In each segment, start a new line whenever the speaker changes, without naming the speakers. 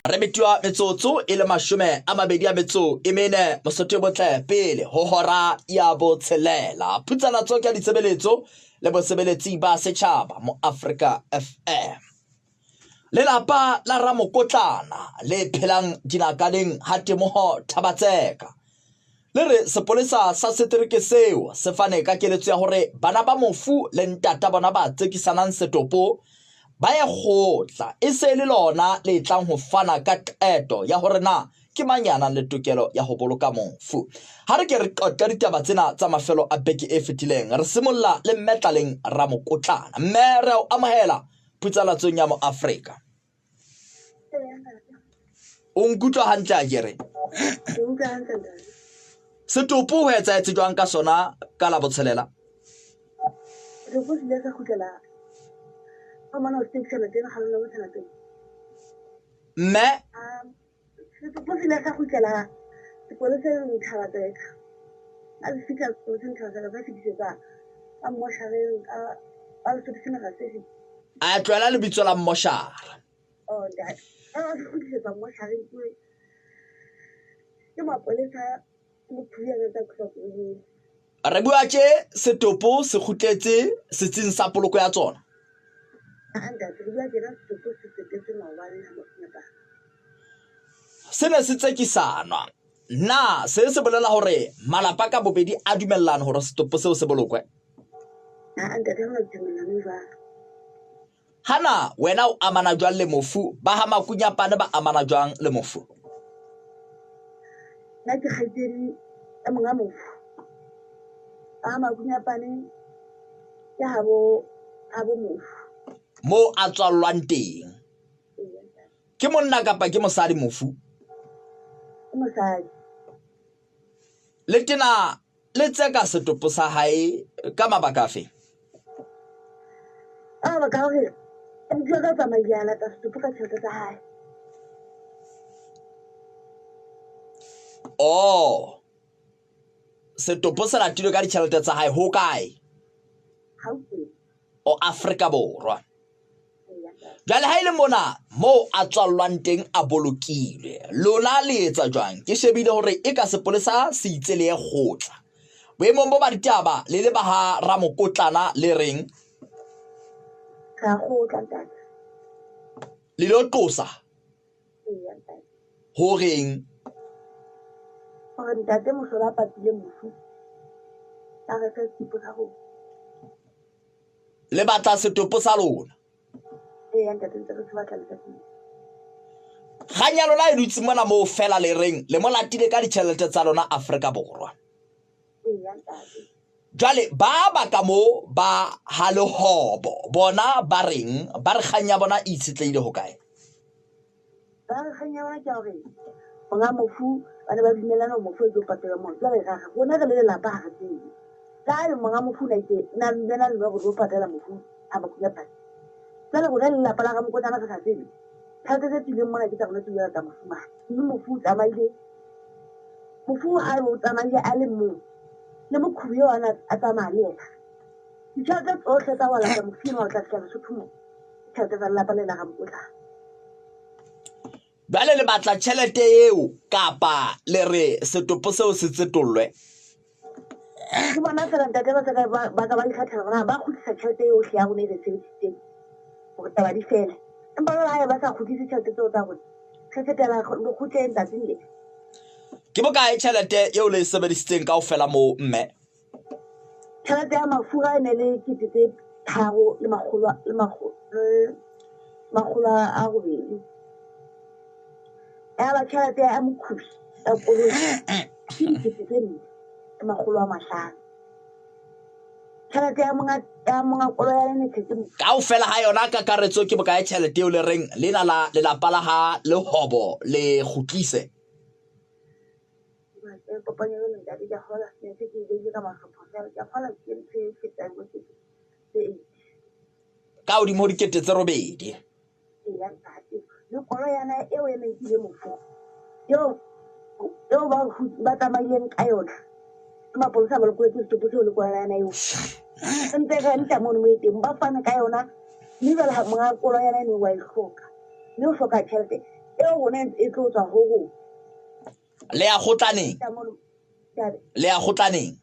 Re betiwa metsotso e le 24 Mosotho botle pele ho hora ya botshelela. Phutsalatso ke ya ditshebeletso le bosebeletsi ba setjhaba mo Afrika FM. Lelapa la Ramokotlana le phelang dinakaleng ha Temoho Thabatseka le re sepolesa sa setereke seo se fane ka keletso ya hore bana ba mofu le ntata bona ba tsekisanang setopo ba ye kgotla e se le lona le tlang ho fana ka qeto ya hore na ke mang ya nang le tokelo ya ho boloka mofu. Ha re ke re qoqe ditaba tsena tsa mafelo a beke e fetileng, re simolla le Mme Tlaleng Ramokotlana. Mme re a o amohela phutsalatsong ya Moafrika. O nkutlwa hantle a kere? Setopo ho etsahetse jwang ka sona ka la botshelela?
Setopo se ile sa kgutlela ka mona ho station teng ga lona botshela teng.
Mme
Setopo se ile sa kgutlela sepoleseng Thabatseka. A se fihla sepoleseng Thabatseka sa fetisetsa ka mmoshareng ka ba Lesotho Funeral Service.
A tlohela lebitso la mmoshara.
Oh, ntate. Ba ba se kgutlisetsa mmoshareng ke mapolesa mophunyana tsa khutla koloi.
Re bua tje setopo se kgutletse setsing sa poloko ya tsona.
Aa ntate, re bua tjena setopo se fetetse maobane ha mafunyapane.
Se ne se tsekisanwa. Na se se bolela hore malapa ka bobedi a dumellana hore setopo seo se bolokwe?
Aa ntate, ha hona tumellano e jwalo.
Hana wena o amana jwang le mofu? Ba ha Makunyapane ba amana jwang le mofu?
Nna ke kgaitsedi ya monga mofu. Ba ha Makunyapane ke habo habo mofu.
Moo a tswallwang teng. Ke monna kapa ke mosadi mofu?
Ke mosadi.
Le tena le tseka setopo sa hae ka mabaka afe?
Ka mabaka a hore abuti wa ka o tsamaile a lata setopo ka tjhelete tsa hae.
Oh, setopo se latilwe ka ditjhelete tsa hae ho kae?
Gauteng.
O Afrika Borwa. Jwale ha e le mona moo a tswallwang teng a bolokilwe, lona le etsa jwang? Ke shebile hore e ka sepolesa se itse le ye kgotla. Boemong bo ba ditaba le le ba ha Ramokotlana le reng?
Re a kgotla ntate.
Le lo qosa?
Eya ntate.
Ho reng?
Hore ntate Mohlola a patile mofu a re fe setopo sa rona.
Le batla setopo sa lona.
Ee, ntate ntse re se batla letsatsi.
Kgang ya lona e dutse mona moo fela le reng le mo latile ka ditjhelete tsa lona Afrika Borwa.
Ee, ntate.
Jwale ba ba ka mo ba ha lehobo bona ba reng ba re kgang ya bona e itshetlehile ho kae?
Ba re kgang ya bona ke ya hore monga mofu ba ne ba dumellana hore mofu a tlo patelwa moo. Jwale ra re rona re le lelapa ha re tsebe. Ka ha monga mofu o na itse na dumellana le rona hore re tlo patala mofu ha mofu a phela. Jwale rona le lelapa la Ramokotlana re sa tsebe. Tjhelete tse tswileng mona ke tsa rona tse ileng tsa mofu mane. Mme mofu o tsamaile, mofu ha o tsamaile a le mong le moqhubu eo a na a tsamaya le yena. Ditjhelete tsohle tsa ho lata mofu enwa o tla fihla Lesotho moo. Tjhelete tsa lelapa le la Ramokotlana.
Jwale le batla tjhelete eo kapa le re setopo seo se tsetollwe?
Ke bona feela ntate ba ka ba ka ba ikgethela hore na ba kgutlisa tjhelete yohle ya rona e re sebedisitseng hore taba di fele. Empa jwale haeba ba sa kgutlise tjhelete tseo tsa rona, re fetela lekgotleng tsatsing lena.
Ke bokae tjhelete eo le e sebedisitseng kaofela moo mme?
Tjhelete ya mafura e ne le 3000 le makgolo le makgolo a robedi. Ya ba tjhelete ya mokhubi ya koloi ke 4000 le makgolo a mahlano. Tjhelete ya monga ya monga koloi ya ne tshetse mofu.
Kaofela ha yona kakaretso ke bokae tjhelete eo le reng lena la lelapa la ha Lehobo le kgutlise?
Kopanya jwale ntate ke a kgola ne se ke beile ka mahlopho feela ke a kgola ke ntho e fetang bo tse eight.
Ka hodimo ho 8000.
Eya ntate le koloyana eo e neng kile mofu eo eo ba ba tsamaileng ka yona ke mapolesa ba lokoletse setopo seo le koloyana eo ntse re nta mono mo e teng ba fane ka yona. Mme jwale ha monga koloyana eno wa e hloka, mme o hloka tjhelete eo rona e tlo tswa ho rona.
Le ya kgotlaneng? Le ya kgotlaneng?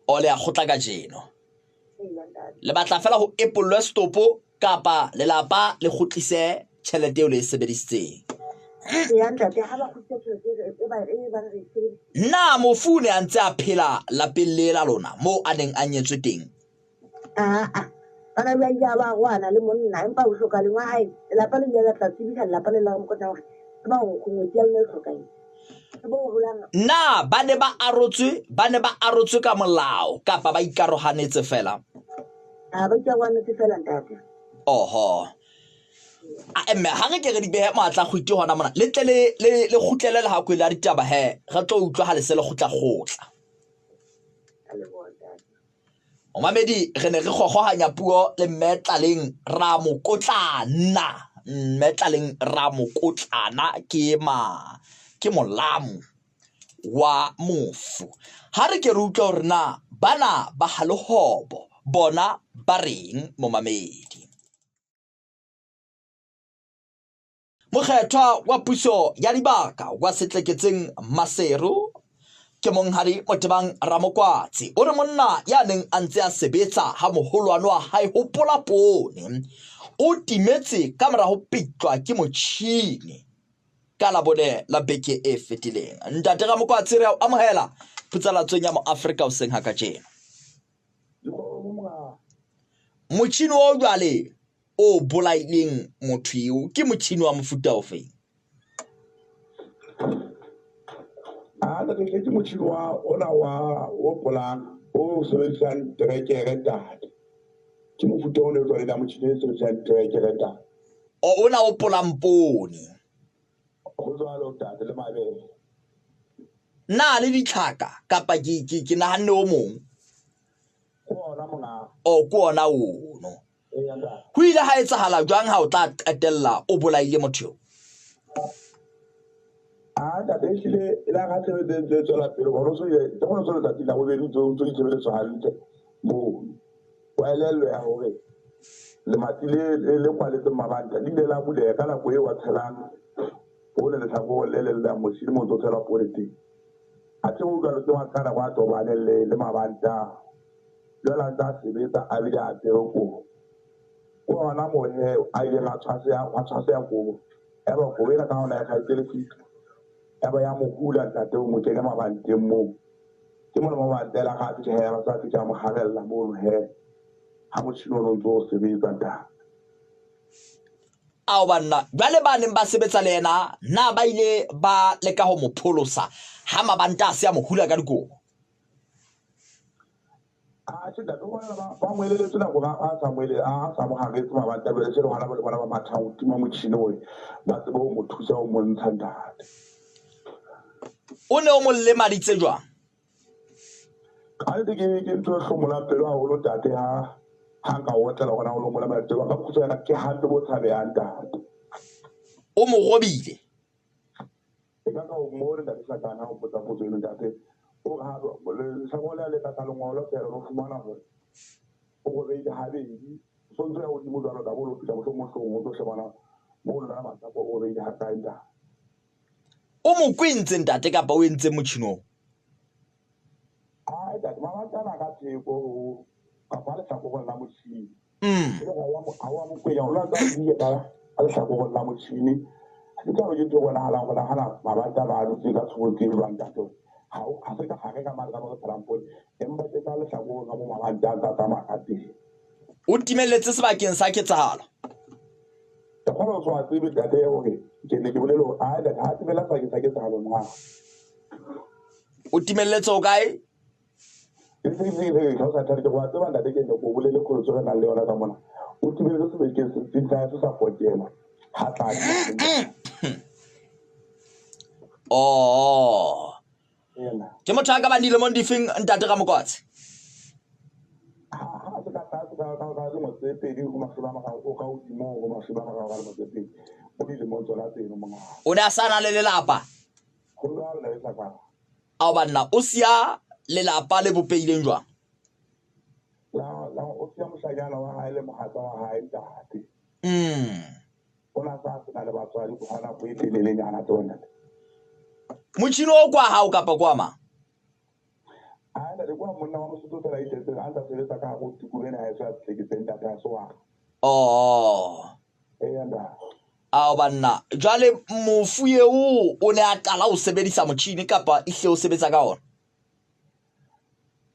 O le ya kgotla kajeno? Le batla fela ho epollwe setopo kapa lelapa le kgutlise tjhelete eo le e sebedisitseng? Na mofu o ne a ntse a phela lapeng le la lona moo a neng a nyetswe teng?
Aa, bana ba ile ba arohana le monna, empa ho hlokahaleng wa hae, lelapa le ile la tla tsebisa lelapa le la Ramokotla hore tseba hore ngwetsi ya lona e hlokahetse.
Na ba ne ba arotswe, ba ne ba arotswe ka molao kapa ba ikarohanetse fela?
A ba ikarohanetse fela ntate.
Oho. A mme ha re ke re di behe matla kgwiti hona mona. Le tle le le le kgutlele le ha kwele ya ditaba he. Re tlo utlwa ha le se le kgutla kgotla. Momamedi re ne re kgokgohanya puo le mme Tlaleng Ramokotlana. Mme Tlaleng Ramokotlana ke ma ke molamu wa mofu. Ha re ke re utlwe hore na bana ba Halehobo bona ba reng momamedi. Mokgethwa wa puso ya dibaka wa Setleketseng Maseru ke monghadi Motebang Ramokwatsi o re monna ya neng a ntse a sebetsa ha moholwane wa hae ho pola poone o timetse ka mora ho pitlwa ke motjhini ka Labone la beke e fetileng. Ntate Ramokwatsi re a o amohela phutsalatsong ya Moafrika hoseng ha kajeno. Motjhini o jwale o bolaileng motho eo ke motjhini wa mofuta ofeng?
A le ke motjhini wa ona wa o polang o sebedisang terekere ntate. Ke mofuta o ne o jwale motjhini e sebedisang terekere ntate.
O ona o polang poone.
Ho jwalo ntate le mabele.
Na le ditlhaka kapa ke ke ke nahanne o mong?
Ke ona monga.
O ke ona ono. Ho ile ha etsahala jwang ha o tla qetella o bolaile motho eo?
A ntate ehlile e la ga tshebetso e ntse e tswela pele gore o so ke gone so letsatsi la bobedi ntse o ntse o ditshebeletso hantle moo wa elellwe ya hore lemati le le kwaletseng mabanta le ile la buleha ka nako eo wa tshelang poone lehlakoreng le leng la motjhini mo ntse o tshelwa poone teng. Athe ho jwalo ke makala wa tobane le mabanta. Jwale a ntse a sebetsa a bile a apere kobo. Ke hona moo he a ileng a tshwaseha, a tshwaseha kobo. Yaba kobo ena ka hona e kgaetse lefika. Yaba ya mo hula ntate o mo kenya mabanteng moo. Ke mona mo mabante a ga a fihla he, ba sa fihla a mo harella mono he. Ha motjhini ono o ntse o sebetsa ntate.
Ao banna, jwale ba neng ba sebetsa le yena na ba ile ba leka ho mo pholosa ha mabanta a se a mo hula ka dikobo?
Atjhe ntate, o bona ba mo eleletswe nako a sa mo ele a sa mo haretse mabanta jwale se le hona ba le bona ba mathang ho tima motjhini hore ba tsebe ho mo thusa ho mo ntsha ntate.
O ne o mo lemaditse jwang?
Ka nnete ke ke ntho e hlomolang pelo haholo ntate ha ha nka otlela hona ho lo mo lemaditse jwang ka bokgutshwanyana ke hampe bo tshabehang ntate.
O mo robile?
E ka ka o mo re ntate Satane ha o mpotsa potso eno ntate o re ha lehlakore le le tlatsa lengolo feela o fumana hore o robehile habedi so ntse ya hodimo jwalo tla bo lo fihla mohlomong hloohong o tlo shebana mo lona masapo o robehile ha kae ntate.
O mo kwentse ntate kapa o entse motjhini oo?
Ai ntate mabaka ana ka theko ho kapa lehlakoreng la motjhini. Ha wa mo kwenya o lo ntsa bue ka lehlakoreng la motjhini. Ke taba ke ntho e bonahalang go nagana mabanta ba dutse ka tshobotsi e jwang ntate ha o ha se ka gare ka mare ka mo re tshelang poone empa ke ka lehlakoreng ka mo mabanta a ntsa tsamaya ka teng.
O timeletse sebakeng sa ketsahalo.
Ke kgona ho tshwa tsebe ntate hore ke ne ke bolele hore a ntate ha timela sebakeng sa ketsahalo na.
O timelletse ho kae?
Ha o sa thabe ke wa tseba ntate ke ne ko bolele kholo re nang le yona ka mona. O timeletse sebakeng se sa se sa fokela. Ha tla.
Oh. Ke motho a ka bang dilemong difeng ntate Ramokwatsi?
Ha se ka tlase ka ka ka dilemo tse pedi ho mashome a mararo o ka hodimo ho mashome a mararo ka dilemo tse pedi o dilemong tsona tseno mongaka.
O ne a sa na le lelapa?
Ho jwalo ntate Sakana.
Ao banna, o siya lelapa le bopehileng jwang?
La la o siya mohlahi moshanyana wa hae le mohatsa wa hae ntate. O na sa sena le batswadi go nako e telelenyana tseo ntate.
Motjhini o kwa hao kapa kwa mang?
A ntate kwa monna wa Mosotho fela itletseng a ntsa sebetsa ka hare ho tikoloho ena ya heso ya Sehlekefeng ntate ha se wa ka.
Oh.
Eya ntate.
Ao banna, jwale mofu eo o ne a qala ho sebedisa motjhini kapa ehlile o sebetsa ka ona?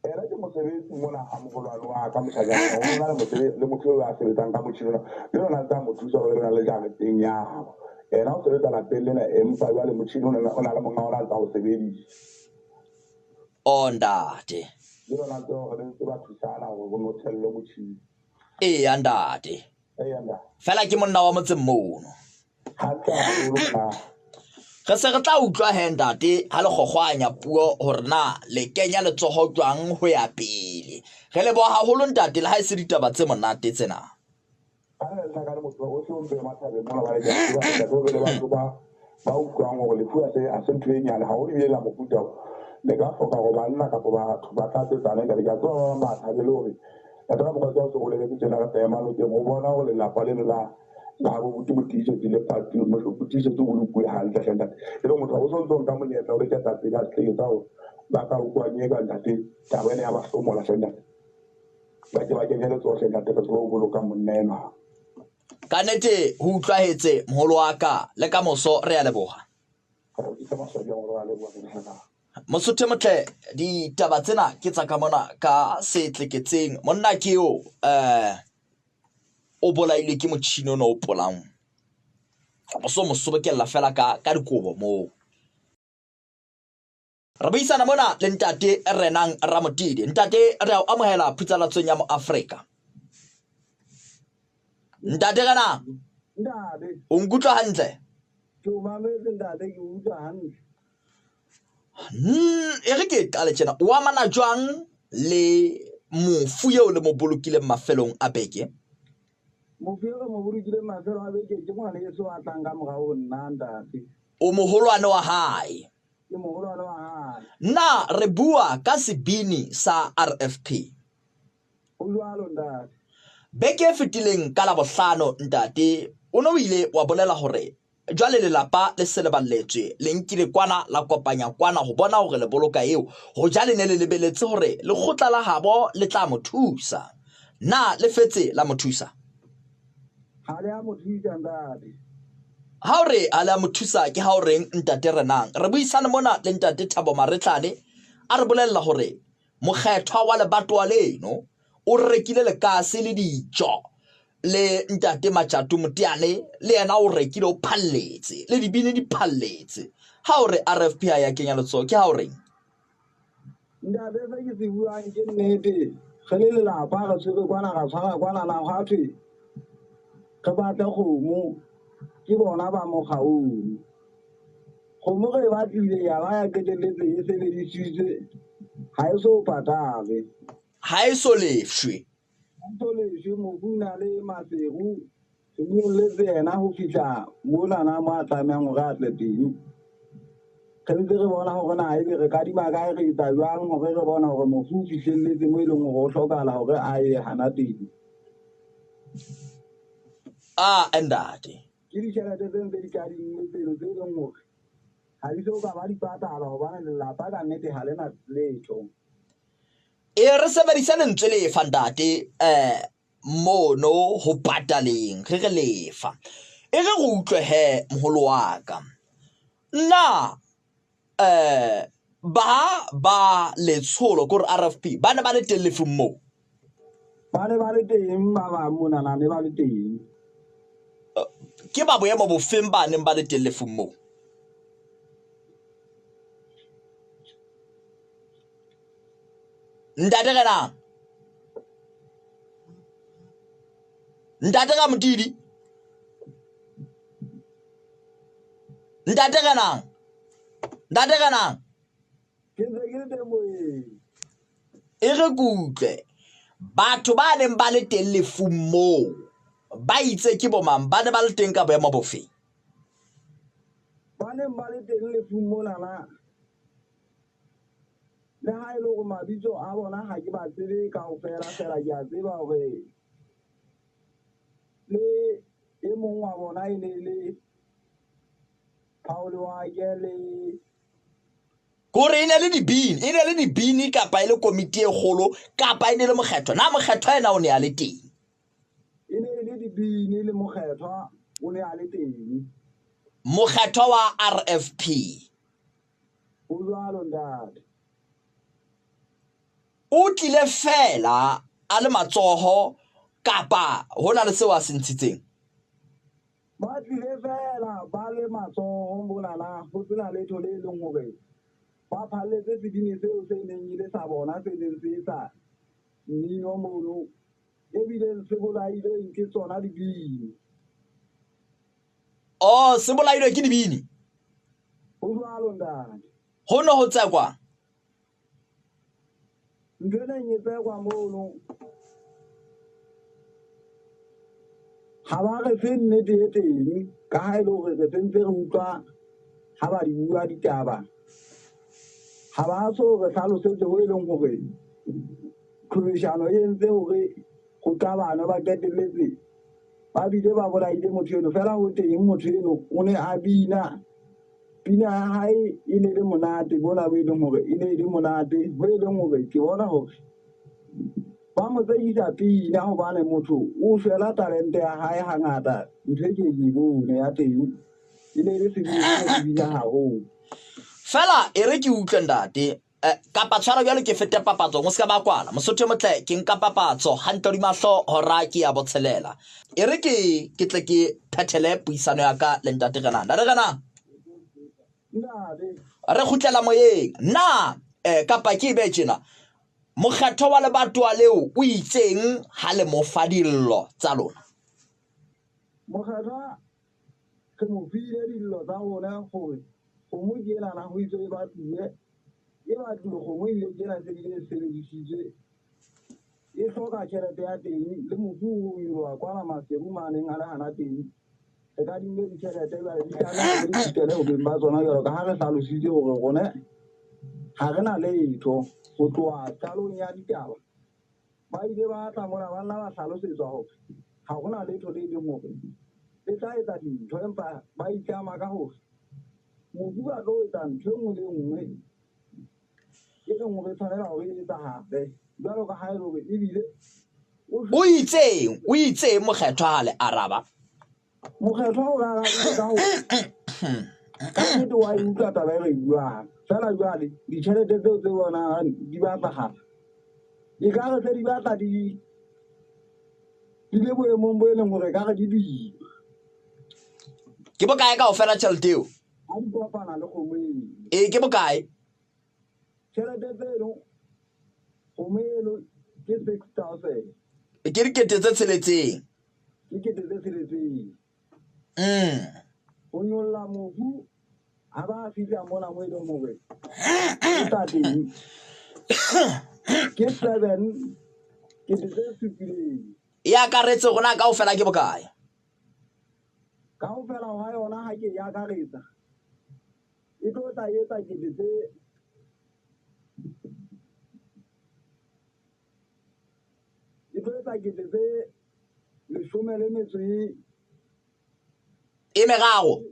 Ena ke mosebetsi mona ha moholwane wa ka moshanyana o na le mosebetsi le motho eo a sebetsang ka motjhini ona le yona ntse a mo thusa hore le na le jareteng ya habo. Ena o sebetsa lapeng lena empa jwale motjhini o na le monga ona ntse a o sebedisa.
Oh ntate.
Le yona ntse hore le ntse ba thusana hore ho nothellwe motjhini.
Eya ntate.
Eya ntate.
Fela ke monna wa motseng mono.
Hantle haholo monna.
Re se re tla utlwa he ntate ha le kgokgwanya puo hore na le kenya letsoho jwang ho ya pele. Re leboha haholo ntate le ha e se ditaba tse monate tsena.
Ha re hlaka le motho o se o ntse mathabeng mona ba le ke tseba ntate o be le batho ba utlwang hore lefu ha se ntho e nyane ha o ebile la mofuta o. Le ka hloka hore banna kapa batho ba tlatsetsane ntate. Ke a tseba ba bang ba thabele hore ntate ka mokgwa o se boleletse tjena re tla ema nokeng ho bona hore lelapa leno la la bo buti motiisetsi le pati motiisetsi o bolokuwe hantle hle ntate. E le motho o sontso nka monyetla o le ketapele a sehleketsa hore ba ka utlwang e ka ntate taba ena ya ba hlomola hle ntate. Ba ke ba kenye letsoho hle ntate re tsebe ho boloka monna enwa.
Ka nnete ho utlwahetse moholo wa ka le ka moso re a leboha. Mosotho motle ditaba tsena ke tsa ka mona ka setleketseng monna ke eo o bolailwe ke motjhini ona o polang. O so mo sobokella fela ka dikobo moo. Re buisana mona le ntate Renang Ramotidi. Ntate re a o amohela phutsalatsong ya Moafrika. Ntate Renang.
Ntate.
O nkutlwa hantle?
Ke o mametse ntate, ke utlwa hantle.
E re ke qale tjena, o amana jwang le mofu eo le mo bolokileng mafelong a beke?
Mofu eo re mo bolokileng mafelong a beke ke ngwaneso a tlang ka morao ho nna ntate.
O moholwane wa hae?
Ke moholwane wa hae.
Na re bua ka sebini sa RFP?
Ho jwalo ntate.
Beke e fetileng ka Labohlano ntate, o no ile wa bolela hore jwale lelapa le se le balletswe, le nkile kwana la kopanya kwana ho bona hore le boloka eo. Ho ja le ne le lebeletse hore lekgotla la habo le tla mo thusa. Na le fetse la mo thusa?
Ha le a mo thusa ntate.
Ha o re ha le a mo thusa ke ha o reng ntate Renang? Re buisane mona le ntate Thabo Maretlane a re bolella hore mokgethwa wa lebatowa leno o rekile lekase le dijo le ntate Matjato Moteane le yena o rekile o phalletse le dibini di phalletse. Ha o re RFP ha ya kenya letsoho ke ha o reng?
Ntate se ke se buang ke nnete. Re le lelapa re tshwere kwana ra tshwara kwana na hwa thwe re batle kgomo ke bona ba mokga ono. Kgomo re e batlile ya ba ya qetelletse e sebedisitswe ha e so patalwe.
Ha e so lefshwe.
So lefshwe, mofu o na le Maseru, re nyolletse yena ho fihla monana mo a tlamehang hore a tle teng. Re ntse re bona hore na ebe re kadima kae, re etsa jwang hore re bona hore mofu o fihlelletse mo e leng hore o hlokahala hore a ye hana teng.
Ah, ntate.
Ke ditjhelete tse ntse di kadinngwe tseno tse leng hore ha di so ka ba di patala hobane lelapa ka nnete ha le na letho.
E re sebedise lentswe lefa ntate mono ho pataleng re re lefa. E re re utlwe he moholo wa ka. Na ba letsholo kore RFP ba ne ba le teng lefung moo?
Ba ne ba le teng ba bang monana ne ba le teng.
Ke ba boemo bofeng ba neng ba le teng lefung moo? Ntate Renang. Ntate Ramotidi. Ntate Renang. Ntate Renang.
Ke ntse ke le teng moyeng.
E re kutlwe. Batho ba neng ba le teng lefung moo ba itse ke bo mang? Ba ne ba le teng ka boemo bofe?
Ba neng ba le teng lefung monana le ha e le hore mabitso a bona ha ke ba tsebe kaofela, fela ke a tseba hore wa bona e ne e le Paul Wake le
Kore e ne le dibini, e ne le dibini kapa e le komiti e kgolo kapa e ne le mokgethwa. Na mokgethwa yena o ne a le teng?
E ne e le dibini le mokgethwa o ne a le teng.
Mokgethwa wa RFP.
Ho jwalo ntate.
O tlile feela a le matsoho kapa ho na le seo a se ntshitseng?
Ba tlile feela ba le matsoho monana, ho sena letho le leng hore ba phalletse sebini seo se neng e le sa bona se neng se etsa mmino mono, ebileng se bolailweng ke tsona dibini.
Oh, se bolailwe ke dibini?
Ho jwalo ntate.
Ho ne ho tsekwang?
Ntho e neng e tsekwa mono ha ba re fe nnete e teng ka ha e le hore re sentse re utlwa ha ba di bua ditaba. Ha ba so re hlalosetse ho e leng hore qhwebeshano e entse hore ho qabanwe ba qetelletse ba bile ba bolaile motho eno. Feela ho teng motho eno o ne a bina. Pina ya hae e ne le monate bona bo e leng hore e ne e le monate ho e leng hore ke bona hore ba mo tsekisa pina hobane motho o shwela talente ya hae hangata ntho e ke ke e bone ya teng e ne e le sebini se ne se bina haholo.
Fela e re ke utlwe ntate Eh, kapa tshwara bjalo ke fete papatsong o se ka ba kwala mosotho e motle ke nka papatso hantle hodima hlo hora ke ya botshelela e re ke ke tle ke phethele puisano ya ka le ntate Renang ntate Renang re kgutlela moyeng na eh, kapa ke e be tjena mokgetho wa lebatowa leo o itseng ha le mo fa dillo tsa lona
mokgethwa re mo file dillo tsa rona gore kgomo ke enana ho itswe e batluwe e batluwe kgomo ebile ke ena se bile e sebedisitswe e hloka tjhelete ya teng le mofu o nyoloha kwana Maseru maneng a le hana teng re kadimme ditjhelete jwale di tlameha hore di kgutlele ho beng ba tsona jwalo ka ha re hlalositse hore rone ha re na letho ho tloha qalong ya ditaba. Ba ile ba tla mona ba nna ba hlalosetswa hore ha ho na letho le leng hore le tla etsa dintho, empa ba itlama ka hore mofu a tlo etsa ntho e nngwe le e nngwe e leng hore e tshwanela hore e etsahale jwalo ka ha e le hore ebile
o itseng o itseng mokgethwa ha le araba
Mokgethwa o rarabile ka hore ka nnete wa e utlwa taba e re e buang. Feela jwale ditjhelete tseo tse bonang di batlahala, e ka re se di batla di di le boemong bo e leng hore ka re di boima.
Ke bokae kaofela tjhelete eo?
Ha di kopana le kgomo eo.
Ee, ke bokae?
Tjhelete tseno kgomo eno ke 6000.
Ke dikete tse tsheletseng.
Ke kete tse tsheletseng. Ho nyolla mofu ha ba fihla mona mo e leng hore o tla teng ke seven kete tse supileng.
E akaretse rona kaofela ke bokae?
Kaofela hwa yona ha ke e akaretsa e tlo tla etsa kete tse e tlo etsa kete tse leshome le metso e
e meraro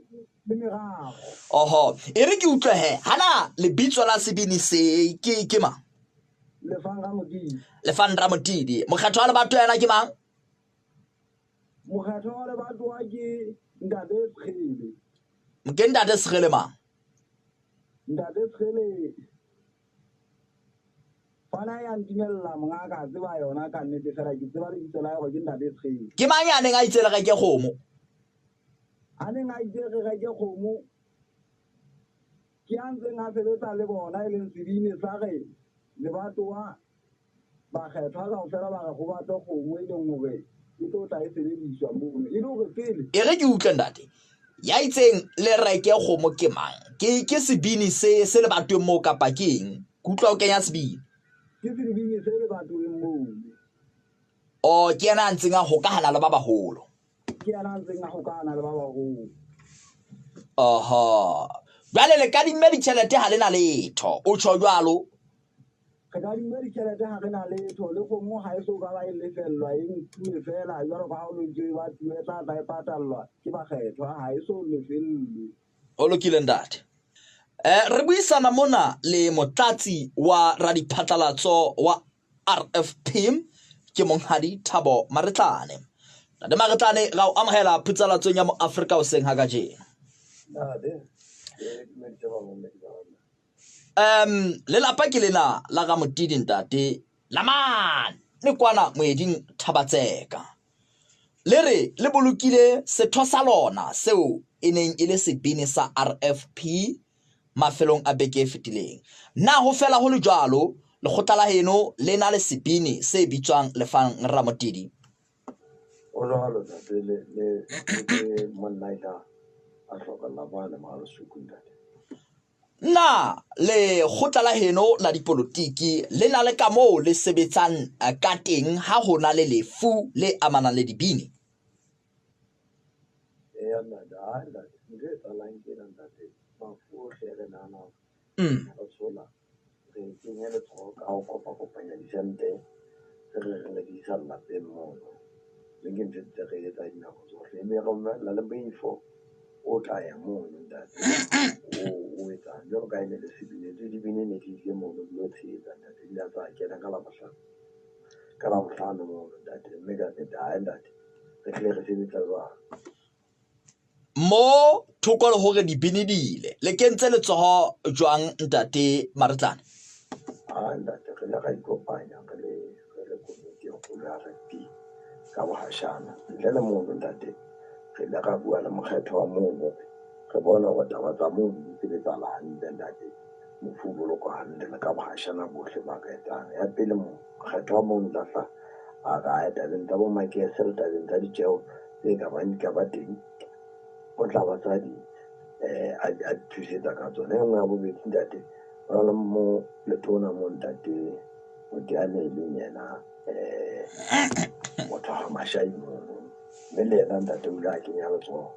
le meraro.
Oho, e re ke utlwe he, hana lebitso la sebini se ke ke mang?
Lefang Ramotidi.
Lefang Ramotidi. Mokgatho wa lebato yena ke mang?
Mokgatho wa lebato wa ke Ntate Sekgele.
Ke Ntate Sekgele mang?
Ntate Sekgele Fana ya ntumella monga ka tseba yona ka nnete fela ke tseba lebitso la hore ke Ntate Sekgele.
Ke mang ya neng a itse le reke kgomo?
A neng a itse re reke kgomo ke a ntseng a sebetsa le bona e leng sebini sa re lebatowa bakgethwa kaofela ba re go batle kgomo e leng hore e tlo tla e sebediswa mono e le hore pele.
E re ke utlwe ntate. Ya itseng le reke kgomo ke mang? Ke ke sebini se se lebatoweng moo kapa ke eng? Ke utlwa o kenya sebini.
Ke sebini se lebatoweng moo.
Oh, ke yena a ntseng a hokahana le ba baholo.
Ke yena a ntseng a hokahana le ba baholo.
Oho. Jwale le kadimme ditjhelete ha le na letho. O tjho jwalo?
Re kadime ditjhelete ha re na letho, le kgomo ha e so ka ba e lefellwa, e nkuwe feela jwalo ka ha ho lo ba tuwe e tla tla e patallwa ke bakgethwa, ha e so lefellwe.
Ho lokile ntate. Re buisana mona le motlatsi wa radiphatlalatso wa RFP ke monghadi Thabo Maretlane. Ntate Maretlane, ra o amohela phutsalatsong ya Moafrika hoseng ha kajeno.
Ntate, ke dumedise bamamedi ba rona.
Lelapa ke lena la ga Motidi ntate Lamane le kwana moeding Thabatseka. Le re le bolokile setho sa lona seo e neng e le sebini sa RFP mafelong a beke e fetileng. Na ho fela ho le jwalo, lekgotla la heno le na le sebini se bitswang Lefang Ramotidi?
O jwalo ntate, le le le monna e ka a hlokalla mane Mahalesuku ntate.
Na lekgotla la heno la dipolotiki le na le kamoo le sebetsang ka teng ha ho na le lefu le amanang le dibini?
Eya ntate, hai ntate, ntho e etsahalang ke ena ntate, mafu ohle re nahana hore re tshola, re kenye letsoho ka ho kopa-kopanya disente tse re reng re di isa lelapeng mono. Mme ke ntho tse re etsa dinako tsohle. Ebe re romella le moifo o tla ya mono ntate, o etsang jwalo ka ha e ne le sebini, le dibini ne di ile mono di lo tshehetsa ntate, di la tsa kena ka Labohlano, ka Labohlano mono ntate. Mme ka nnete, hai ntate, re hlile re sebetsa jwalo.
Mo thoko le hore dibini di ile, le kentse letsoho jwang ntate Maretlane?
Ah ntate, re ile ra ikopanya re le re le komiti e kgolo ya rugby ka bohashana. Ntle le mono ntate, re ile ra bua le mokgetho wa mono hore re bone hore taba tsa mono di sebetsahala hantle ntate. Mofu o bolokwa hantle le ka bohashana bohle ba ka etsang. Ya pele mokgetho wa mono tla hla a re ae tabeng tsa bo makese le tabeng tsa ditjeho tse ka bang di ka ba teng, o tla ba tsa di a thusetsa ka tsona. E nngwe ya bobedi ntate, ho na le mo letona mo ntate Moteane e leng yena motho wa Mashai mono, mme le yena ntate o ile a kenya letsoho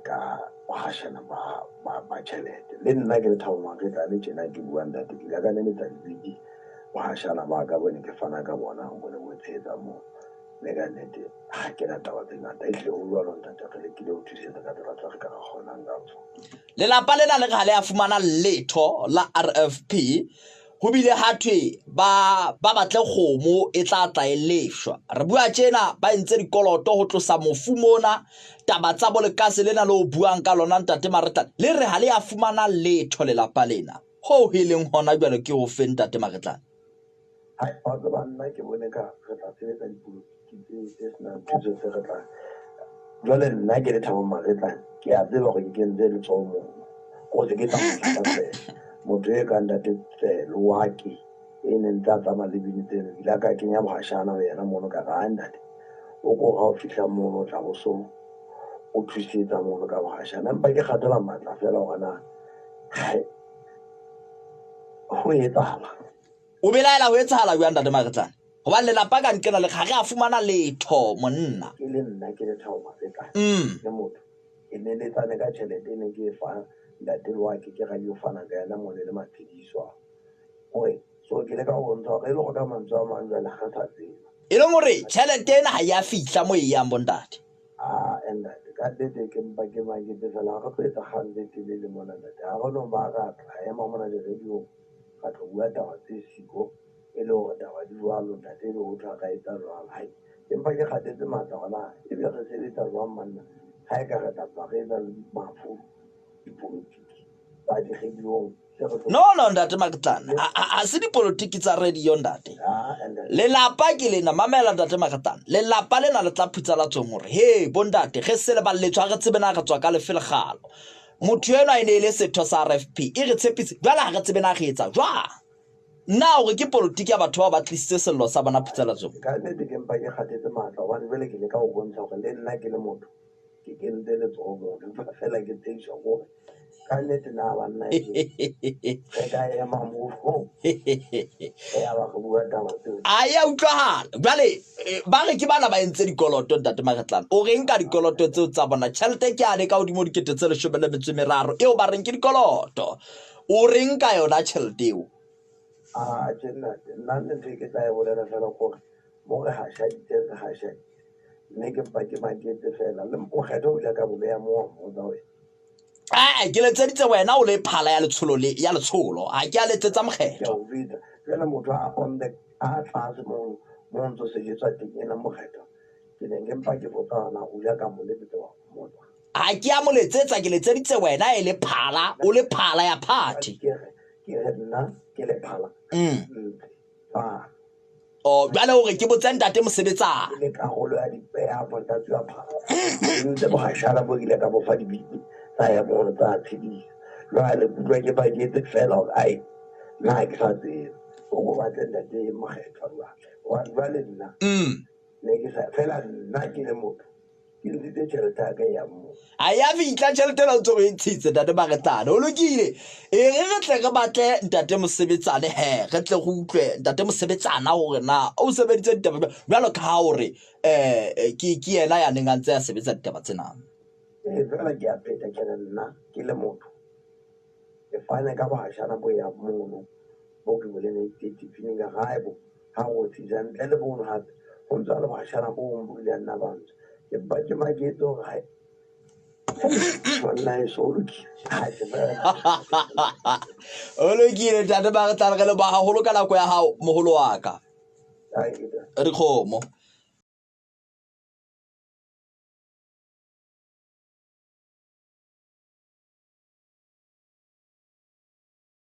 ka bohashana ba tjhelete. Le nna ke le Thabo Maretlane tjena ke bua ntate, ke ile ka neletsa dibidi bohashana ba ka bo ne ke fana ka bona bo ne bo tshehetsa moo. Mme ka nnete ha ke na taba tse ngata, ehlile ho jwalo ntate, re lekile ho thusetsa ka tsela tse re ka re kgonang ka tsona.
Lelapa lena le re ha le a fumana letho la RFP, ho bile ha thwe ba ba batle kgomo e tla tla e lefshwa. Re bua tjena ba entse dikoloto ho tlosa mofu mona, taba tsa bolekase lena le o buang ka lona ntate Maretlane, le re ha le a fumana letho lelapa lena. Hoo e leng hona jwale ke ho fe ntate Maretlane?
Hai, wa tseba nna ke bone ka re tla sebetsa dipolotiki tse senang thuso tse re tla. Jwale nna ke le Thabo Maretlane, ke a tseba hore ke kentse letsoho mono. Ko se ke tla mohlala feela. Motho e kang ntate Tselo wa ke e neng ntse a tsamaya le bini tseno, ke ile ka kenya bohashana ho yena mono ka re, hai ntate, o ko ha o fihla mono o tla bo so o thusetsa mono ka bohashana. Empa ke kgathala matla feela hore na hai ho etsahala.
O belaela ho etsahala jwang ntate Maretlane? Hobane lelapa ka nqena le ga re a fumana letho monna.
Ke le nna ke le Thabo Maretlane, le motho ke neletsane ka tjhelete e ne ke e fa ntate Loake, ke radio fana ka yena mone le maphediso. Hore so ke leka ho bontsha hore e le hore ka mantswe a mang jwale ha re sa tseba.
E leng hore tjhelete ena ha ya fihla mo e yang bontate.
Ah, ntate, ka nnete ke mpa ke maketse fela ha re tlo etsa kgang tse telele mona ntate. Ha re no ba ra tla ema mona di-radio-ng ra tlo bua taba tse siko e le hore taba di jwalo ntate, e be ho thwe ha ra etsa jwalo. Hai, ke mpa ke kgathetse matla hore na ebe re sebetsa jwang banna ha e ka re tla tswa re etsa le mafu dipolotiki tsa di-radio-ng.
No, no, ntate Maketlane, ha se dipolotiki tsa radio ntate. Lelapa ke lena, mamela ntate Maketlane. Lelapa lena le tla phutsalatsong hore he bontate ge se le balletswe ha re tsebe na re tswa ka lefe legalo. Motho enwa e ne e le setho sa RFP e re tshepise, jwale ha re tsebe na re etsa jwang. Na hore ke polotiki ya batho bao ba tlisitse sello sa bona phutsalatsong?
Ka nnete ke mpa ke kgathetse matla hobane jwale ke leka ho bontsha hore le nna ke le motho ke kentse letsoho mono, empa fela ke tsheiswa ke hore ka nnete na banna re ka ema moo ya ba re bua taba tseo.
A ya utlwahala. Jwale ba re ke bana ba entse dikoloto ntate Maretlane. O reng ka dikoloto tseo tsa bona? Tjhelete ke ane ka hodimo dikete tse 13 eo ba reng ke dikoloto. O reng ka yona tjhelete eo?
A tjhe ntate, nna ntho e ke tla e bolela fela kore mo re hashaditseng re hashaditse. Mme ke mpa ke maketse fela le mokgetho o ile ka bo beha mo wa mmotsa wena.
Ee, ke letseditse wena o le phala ya letsholo le ya letsholo. Ha ke a letsetsa
Ke a
mokgetho.
o jwetsa. Jwale motho a on the a tlase mo mo ntso sejetswa teng ena mokgetho. Ke ne ke mpa ke botsa hore na o ile ka mo letsetsa wa mmotsa.
Ha ke a mo letsetsa, ke letseditse wena e le phala, o le phala ya party.
Ke re ke re nna ke le phala. Ntse. Ah.
O jwale hore ke botse ntate mosebetsana.
Ke le karolo ya ya motatsi wa phala. Ntse bohashana bo ile ka bo fa dibini tsa ya mono tsa tshedisa. Jwale ke utlwa ke baketse fela hore ai nna ha ke sa tseba. O ko batle ntate Mokgethwa jwale. Hobane jwale nna ne ke sa fela nna ke le motho ke ntshitse tjhelete ya ka e yang moo.
A ya fihla tjhelete ena o ntse o e ntshitse ntate Maretlane. O lokile. E re re tle re batle ntate Mosebetsane he, re tle re utlwe ntate Mosebetsana hore na o sebeditse ditaba jwang. Jwalo ka ha hore ke ke yena ya neng a ntse a sebetsa ditaba tsena.
Ee, fela ke a pheta ke re nna ke le motho ke fane ka bohashana bo yang mono bo ke boleletse tifining ka gae bo ha go tsisa ntle le bono hape go ntse le bohashana bo bong bo ile nna bantsho ke mpa ke maketse hore hai monna eso o lokile ha ke fela
O lokile ntate Maretlane, re leboha haholo ka nako ya hao moholo wa ka.
Ai, ke
Re kgomo.